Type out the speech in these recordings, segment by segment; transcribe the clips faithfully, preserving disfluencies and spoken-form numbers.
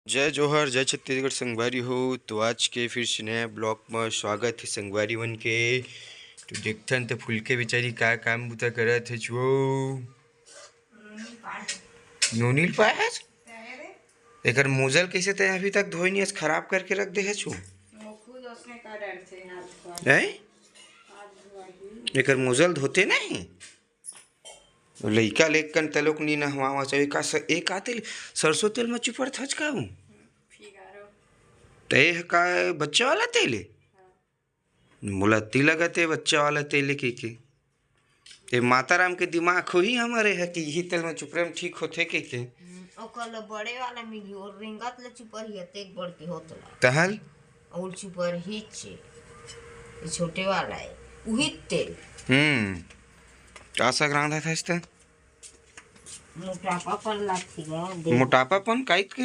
जय जोहार, जय छत्तीसगढ़ संगवारी हो। तो आज के फिर से नया ब्लॉग में स्वागत है संगवारी मन के। तो देखथन तो फुलके बेचारी का काम बुता करत है छो। नोनी ल पाए हस? एकर मोजल कैसे तय अभी तक धोए नहीं हस, खराब करके रख दे है छो। वो खुद उसने का डर से हाथ पर हैं? हाथ धोआ ही। एकर मोजल धोते नहीं। लइका लेकन तलोक नी नहवावा चाहे का स-, ए का तेल, सरसों तेल में चुपर थच का हूँ। फिगारो। ते ह का बच्चा वाला तेल है? मोला ती लगत है बच्चा वाला तेल है के, के। ए माता राम के दिमाग होही हमारे है कि यही तेल में चुपरे में ठीक होथे के, के। हम्म, ओकर ले बड़े वाला मिली और रिंगत ले चुपर ही है, तेक बड़ के होत ला। तहल? और चुपर ही छे। ये छोटे वाला है। उही तेल। हम्म। का साग रांधा था इस ते? मोटापा पन लागथे गा, देह। मोटापा पन काइत के?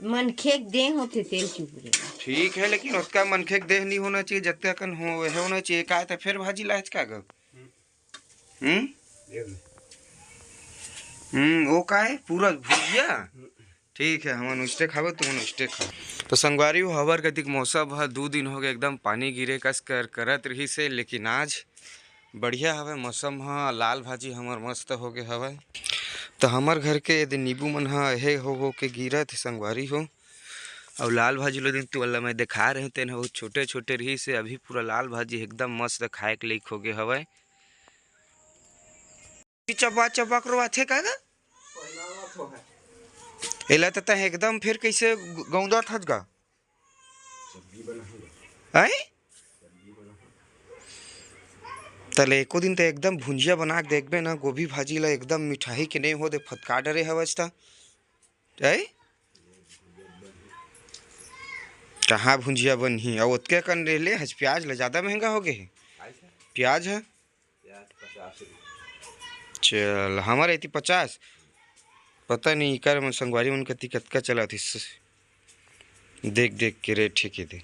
मनखे के देह होथे तेल चुपरे। ठीक है, लेकिन ओतका मनखे के देह नहीं होना चाहिए, जतका कन हो, वह होना चाहिए। का त फेर भाजी लायच का ग? हम्म? हम्म, वो का है? पूरा भुजिया? ठीक है, हमन उस्ते खाबो, तुमन उस्ते खाओ। तो संगवारी हो, हवर कतिक मौसम ह, दू दिन हो गए एकदम पानी गिरे कस कर करत रही से, लेकिन आज बढ़िया हवय मौसम ह। लाल भाजी हमर मस्त हो गए हवय। तो हमर घर के यदि नींबू मन ह हे हो, हो के गिरत हे संगवारी हो। अउ लाल भाजी लो दिन तू वाला मैं दिखा रहे तेन ह बहुत छोटे छोटे रही से, अभी पूरा लाल भाजी एकदम मस्त खाए के लायक हो गए हवय। चबा चबा करवाथे का गा? एला त तैं एकदम फेर कइसे ग-, गौंदत हस गा? आय? तले एको दिन त एकदम भुंजिया बना के देखबे ना, गोभी भाजी ला एकदम मिठाही के नहीं हो दे, फटका डरे हवस त। आय? कहाँ भुंजिया बनही? अउ ओतके कन ले हस, प्याज ला ज्यादा महंगा हो गए हे। प्याज है? चल, हमारे इति पचास। पता नहीं, इकर मन संगवारी मन कति कतका चलत हिस। देख, देख के रेट हे के दे।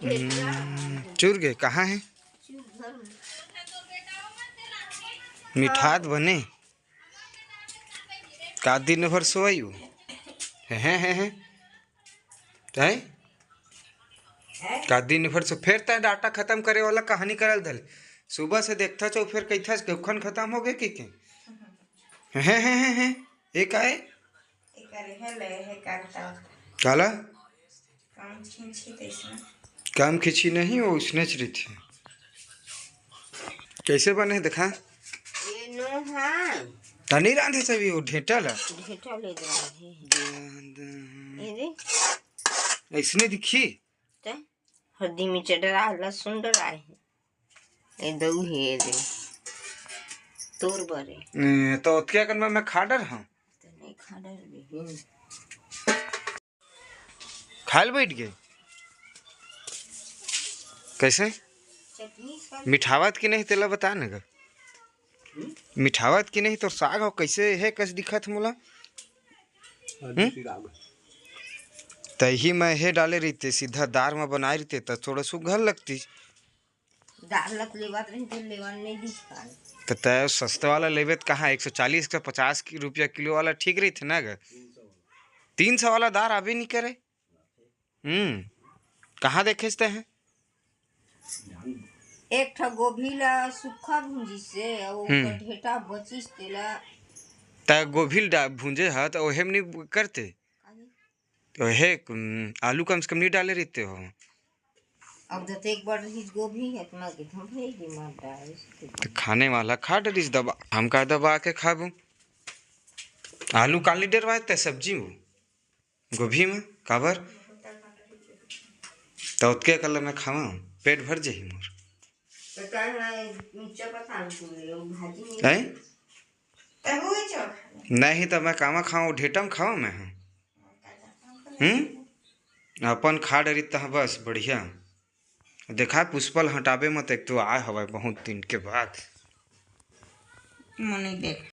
हम्म, चुर गए, कहाँ है? मिठात बने। का दिन भर सोई हो? हैं, हैं, हैं, हैं? तैं? का दिन भर से फेर तैं डाटा खत्म करे वाला कहानी करल धले। सुबह से देखथस अउ फेर कहिथस, "कखन खत्म हो गए?" के, के? हैं, हैं, हैं, हैं? ए का ए? ए करे हे ले, हे करता। काला? काम खींची तैसने। काम खींची नहीं, वो उसने च रही थी। कैसे बने हे, दिखा। ये नो है। तनी रांधे से भी वो ढेटा ला। ढेटा ले रांधे। ये दे। ऐसने दिखी? ते हल्दी मिर्च डरा, लहसुन डरा है। ए दऊ हे दे। तोर बरे। ए, तो ओतके अकन में मैं खा डर हूँ। तो नहीं खा डर भी हूँ। खाल बैठ गए। कैसे? चटनी खा। मिठावत की नहीं, तेला बता न गा। मिठावत की नहीं, तोर साग हो कैसे हे, कस दिखत मोला? हम्म? तही मैं हे डाले रहिते, सीधा दार में बनाए रहिते, त थोड़ा सुघर लगती। दार लत लेवत रही, तो लेवन नहीं दिखा। तो तय सस्ता वाला लेवे, तो कहाँ एक सौ चालीस का, पचास की रुपया किलो वाला ठीक रहिते ना गा? तीन सौ वाला दार अभी नहीं करे। हम्म, कहाँ देखे ते हैं? एक ठा गोभी ला सुक्खा भूंजिस हे, अउ ओकर हम्म। ढेटा बचिस तेला। त गोभी ला भूंजे ह, त ओहे म नहीं करते? काहे? त ओहे, हम्म, आलू कम से कम नहीं डाले रहिते हो। अब तो एक बार रही गोभी है, इतना कि हम भेज दी, मार डाल। त खाने वाला खा डरिस दबा, हम का दबा के खाबो? आलू काली डरवाए ते सब्जी वो। गोभी में काबर? त ओतके अकन ल मैं खावा, पेट भर जाही मोर। त का है, मिर्चा पता नहीं, वो भाजी नहीं। हैं? त वो ही चल। नहीं, त मैं कामा खावा, ढेटा म खावा मैं ह। हम्म? अपन खा डरी तह बस, बढ़िया। देखा, पुष्पा ल हटाबे मत, एक तो आए हवय बहुत दिन के बाद। मने देख।